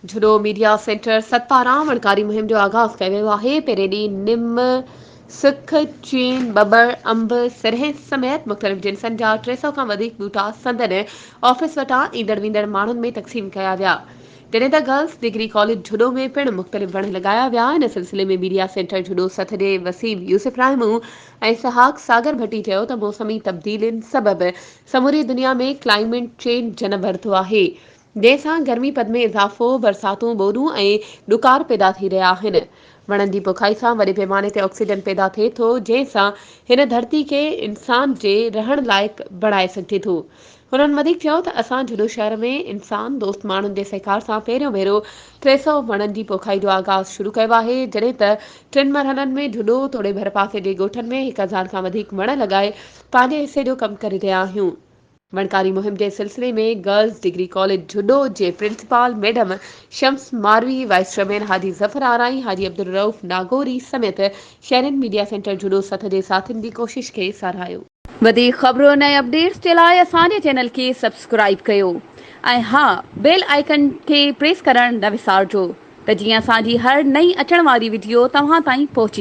Jhuddo media centre ست پاران وڻڪاري مهم جو آغاز ڪيو ويو آهي، پهرين ڏينهن نم، سک، چين، ٻٻر، انب، سرهين سميت مختلف جنسن جا 300 کان وڌيڪ ٻوٽا سندن آفيس وٽان ايندڙ ويندڙ ماڻهن ۾ تقسيم ڪيا ويا. جڏهن ته گرلس ڊگري ڪاليج جھڏو ۾ پڻ مختلف وڻ لڳايا ويا. ان سلسلي ۾ ميڊيا سينٽر جھڏو سٿ جي وسيم يوسف راهمون ۽ اسحاق ساگر ڀٽي چيو ته موسمي تبديلين سبب سموري دنيا ۾ ڪلائمينٽ چينج جنم ورتو آهي، جنهن سان گرمي پد ۾ اضافو، برساتون، ٻوڏون ۽ ڏڪار پيدا ٿي رهيا آهن. وڻن جي پوکائي سان وڏي پيماني تي آڪسيجن پيدا ٿئي ٿو، جنهن سان هن ڌرتي کي انسان جي رهڻ لائق بڻائي سگهجي ٿو. هنن وڌيڪ چيو ته اسان جهڏو شهر ۾ انسان دوست ماڻهن جي سهڪار سان پهريون ڀيرو 300 وڻن جي پوکائي جو آغاز شروع ڪيو آهي، جڏهن ته ٽن مرحلن ۾ جهڏو توڙي ڀرپاسي جي ڳوٺن ۾ 1000 کان وڌيڪ وڻ لڳائي پنهنجي حصي جو ڪم ڪري رهيا آهيون. وڻڪاري مهم جي سلسلي ۾ گرلز ڊگري ڪاليج جهڏو جي principal madam Shams Marvi, vice chairman Haji Zafar Arain, Haji Abdul Rauf Nagori سميت شهرين ميڊيا سينٽر جهڏو سٿ جي ساٿين جي ڪوشش کي ساراهيو. وڌيڪ خبرن ۽ اپڊيٽس جي لاء اسان جي چينل کي سبسڪرائيب ڪيو ۽ ها بيل آئيڪن کي پريس ڪرڻ نه وسارجو ته جيئن اسان جي هر نئين اچڻ واري وڊيو توهان تائين پهچي.